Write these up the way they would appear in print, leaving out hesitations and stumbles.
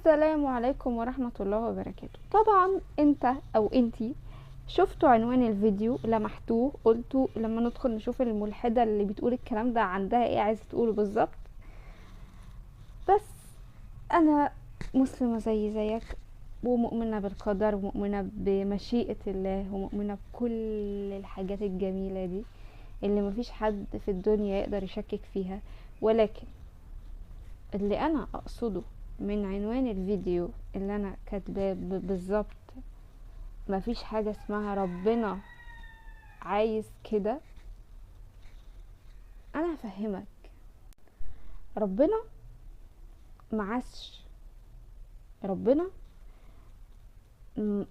السلام عليكم ورحمة الله وبركاته. طبعا انت او انتي شفتوا عنوان الفيديو، لمحتوه، قلتوا لما ندخل نشوف الملحدة اللي بتقول الكلام ده عندها ايه، عايزة تقوله بالظبط. بس انا مسلمة زي زيك، ومؤمنة بالقدر، ومؤمنة بمشيئة الله، ومؤمنة بكل الحاجات الجميلة دي اللي مفيش حد في الدنيا يقدر يشكك فيها. ولكن اللي انا اقصده من عنوان الفيديو اللي انا كاتباه بالظبط، مفيش حاجة اسمها ربنا عايز كده. انا هفهمك، ربنا معاش، ربنا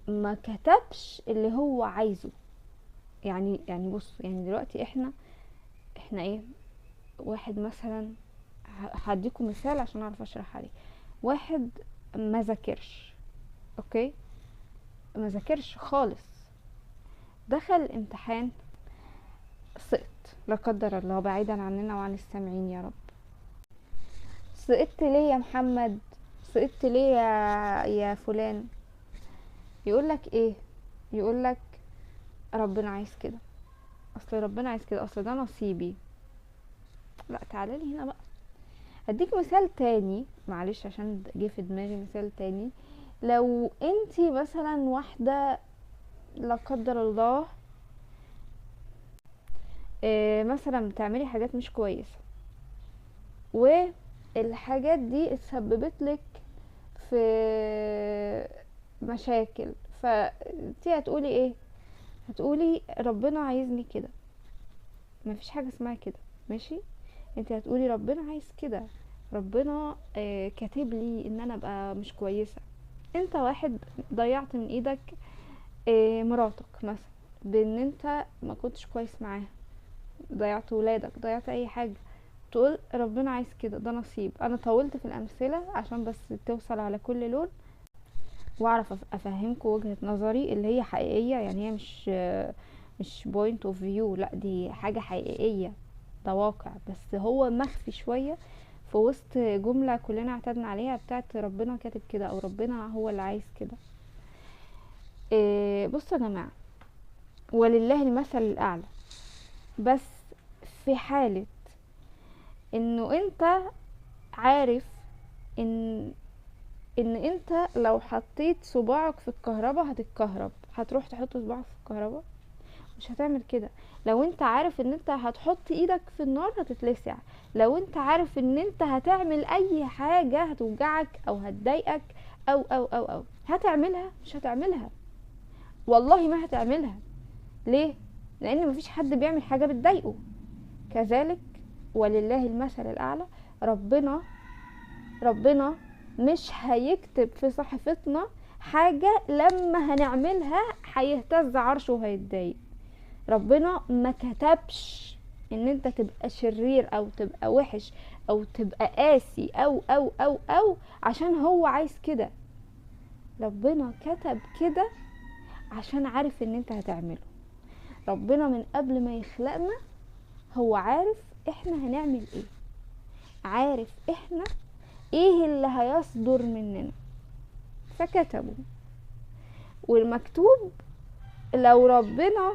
ما كتبش اللي هو عايزه. يعني بص، دلوقتي احنا ايه، واحد مثلا هديكم مثال عشان اعرف اشرح عليه. واحد ما ذاكرش، okay، ما ذاكرش خالص، دخل الامتحان سقط لا قدر الله، بعيدا عننا وعن السامعين يا رب. سقطت ليه يا محمد؟ سقطت ليه يا فلان؟ يقولك ايه؟ يقولك ربنا عايز كده، اصل ربنا عايز كده، اصل ده نصيبي. لا تعالى لي هنا بقى، هديك مثال تاني، معلش عشان جه في دماغي مثال تاني. لو انتي مثلا واحدة لا قدر الله مثلا بتعملي حاجات مش كويسة، والحاجات دي اتسببت لك في مشاكل، فانتي هتقولي ايه؟ هتقولي ربنا عايزني كده. مفيش حاجة اسمها كده، ماشي؟ انت هتقولي ربنا عايز كده، ربنا كاتب لي ان انا ابقى مش كويسة. انت واحد ضيعت من ايدك مراتك مثلا بان انت ما كنتش كويس معاها، ضيعت ولادك، ضيعت اي حاجة، تقول ربنا عايز كده، ده نصيب. انا طولت في الامثلة عشان بس توصل على كل لون واعرف افهمكم وجهة نظري اللي هي حقيقية، يعني هي مش point of view، لا دي حاجة حقيقية، ده واقع، بس هو مخفي شوية في وسط جملة كلنا اعتدنا عليها بتاعت ربنا كاتب كده او ربنا هو اللي عايز كده. بصوا يا جماعة، ولله المثل الاعلى، بس في حالة انه انت عارف ان انت لو حطيت صباعك في الكهرباء هتتكهرب، هتروح تحط صباعك في الكهرباء؟ مش هتعمل كده. لو انت عارف ان انت هتحط ايدك في النار هتتلسع، لو انت عارف ان انت هتعمل اي حاجة هتوجعك او هتضايقك او او او او هتعملها؟ مش هتعملها، والله ما هتعملها. ليه؟ لان مفيش حد بيعمل حاجة بتضايقه. كذلك ولله المثل الاعلى، ربنا مش هيكتب في صحيفتنا حاجة لما هنعملها هيهتز عرشه وهيتضايق. ربنا ما كتبش ان انت تبقى شرير او تبقى وحش او تبقى قاسي او او او او عشان هو عايز كده. ربنا كتب كده عشان عارف ان انت هتعمله. ربنا من قبل ما يخلقنا هو عارف احنا هنعمل ايه، عارف احنا ايه اللي هيصدر مننا، فكتبه. والمكتوب لو ربنا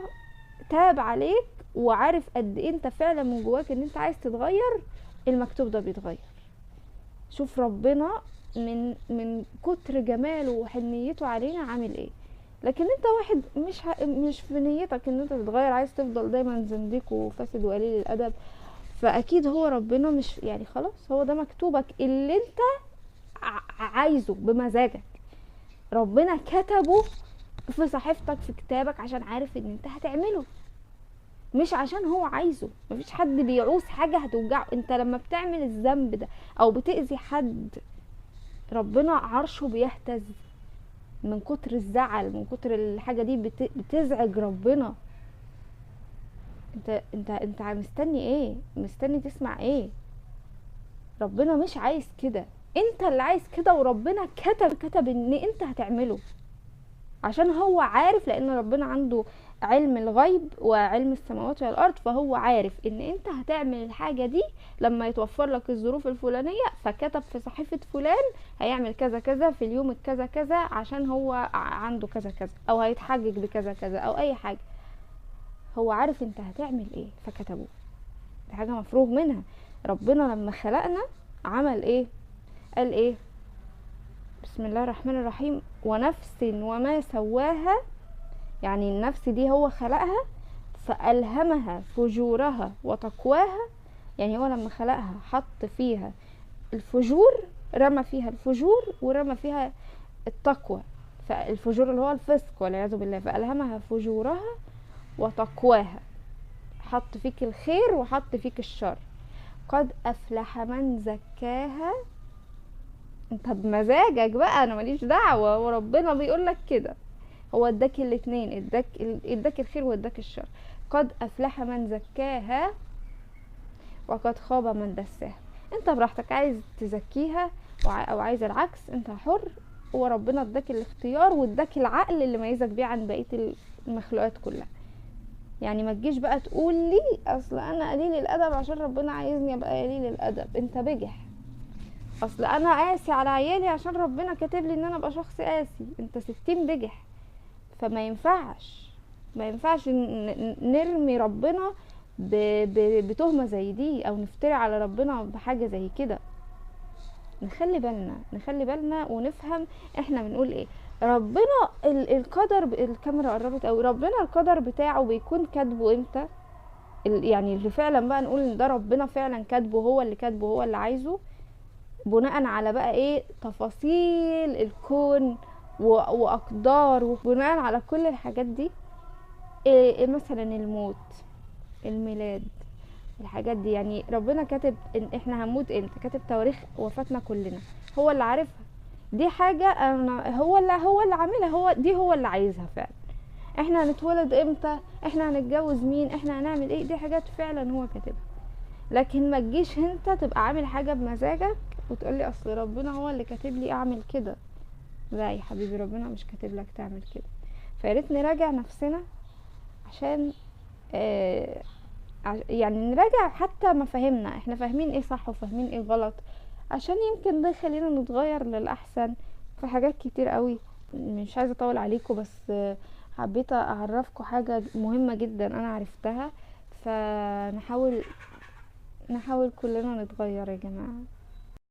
تاب عليك وعارف قد ايه انت فعلا من جواك ان انت عايز تتغير، المكتوب ده بيتغير. شوف ربنا من كتر جماله وحنيته علينا عامل ايه. لكن انت واحد مش في نيتك ان انت تتغير، عايز تفضل دايما زنديق وفاسد وقليل الادب، فاكيد هو ربنا مش يعني خلاص هو ده مكتوبك اللي انت عايزه بمزاجك. ربنا كتبه في صحيفتك في كتابك عشان عارف ان انت هتعمله، مش عشان هو عايزه. مفيش حد بيعوز حاجة هتوجعه. انت لما بتعمل الذنب ده او بتأذي حد، ربنا عرشه بيهتز من كتر الزعل، من كتر الحاجة دي بتزعج ربنا. انت انت انت مستني ايه؟ مستني تسمع ايه؟ ربنا مش عايز كده، انت اللي عايز كده، وربنا كتب ان انت هتعمله عشان هو عارف. لان ربنا عنده علم الغيب وعلم السماوات والارض، فهو عارف ان انت هتعمل الحاجة دي لما يتوفر لك الظروف الفلانية، فكتب في صحيفة فلان هيعمل كذا كذا في اليوم الكذا كذا عشان هو عنده كذا كذا، او هيتحجج بكذا كذا، او اي حاجة. هو عارف انت هتعمل ايه فكتبوه. دي حاجة مفروغ منها. ربنا لما خلقنا عمل ايه؟ قال ايه؟ بسم الله الرحمن الرحيم، ونفس وما سواها. يعني النفس دي هو خلقها فألهمها فجورها وتقواها. يعني هو لما خلقها حط فيها الفجور، رمى فيها الفجور ورمى فيها التقوى. فالفجور اللي هو الفسق والعياذ بالله، فألهمها فجورها وتقواها، حط فيك الخير وحط فيك الشر. قد أفلح من زكاها. انت بمزاجك بقى، انا ماليش دعوة، وربنا بيقولك كده. هو اداك الاتنين، اداك الخير واداك الشر. قد افلح من زكاها وقد خاب من دساها. انت براحتك، عايز تزكيها او عايز العكس، انت حر، وربنا اداك الاختيار واداك العقل اللي ميزك بيه عن بقية المخلوقات كلها. يعني ما تجيش بقى تقول لي اصل انا قليل الادب عشان ربنا عايزني ابقى قليل الادب، انت بجح. اصل انا قاسي على عيالي عشان ربنا كاتب لي ان انا ابقى شخص قاسي، انت 60 بجح. فما ينفعش، ما ينفعش نرمي ربنا بتهمة زي دي، او نفتري على ربنا بحاجة زي كده. نخلي بالنا ونفهم احنا بنقول ايه. ربنا القدر الكاميرا قربت قوي. ربنا القدر بتاعه بيكون كاتبه امتى؟ يعني اللي فعلا بقى نقول ان ده ربنا فعلا كاتبه، هو اللي كاتبه، هو اللي عايزه، بناء على بقى ايه؟ تفاصيل الكون واقدار، وبناء على كل الحاجات دي. إيه مثلا الموت، الميلاد، الحاجات دي. يعني ربنا كاتب ان احنا هنموت امتى، كاتب تواريخ وفاتنا كلنا، هو اللي عارفها. دي حاجة انا هو اللي عاملها، هو دي هو اللي عايزها فعلا. احنا هنتولد امتى، احنا هنتجوز مين، احنا هنعمل ايه، دي حاجات فعلا هو كاتبها. لكن ما تجيش انت تبقى عامل حاجة بمزاجك وتقولي اصل ربنا هو اللي كاتب لي اعمل كده. لا يا حبيبي، ربنا مش كاتب لك تعمل كده. فياريت نراجع نفسنا عشان يعني نراجع حتى مفاهيمنا، احنا فاهمين ايه صح وفاهمين ايه غلط، عشان يمكن ده يخلينا نتغير للأحسن في حاجات كتير قوي. مش عايزة اطول عليكم، بس حبيت اعرفكم حاجة مهمة جدا انا عرفتها. فنحاول نحاول كلنا نتغير يا جماعة.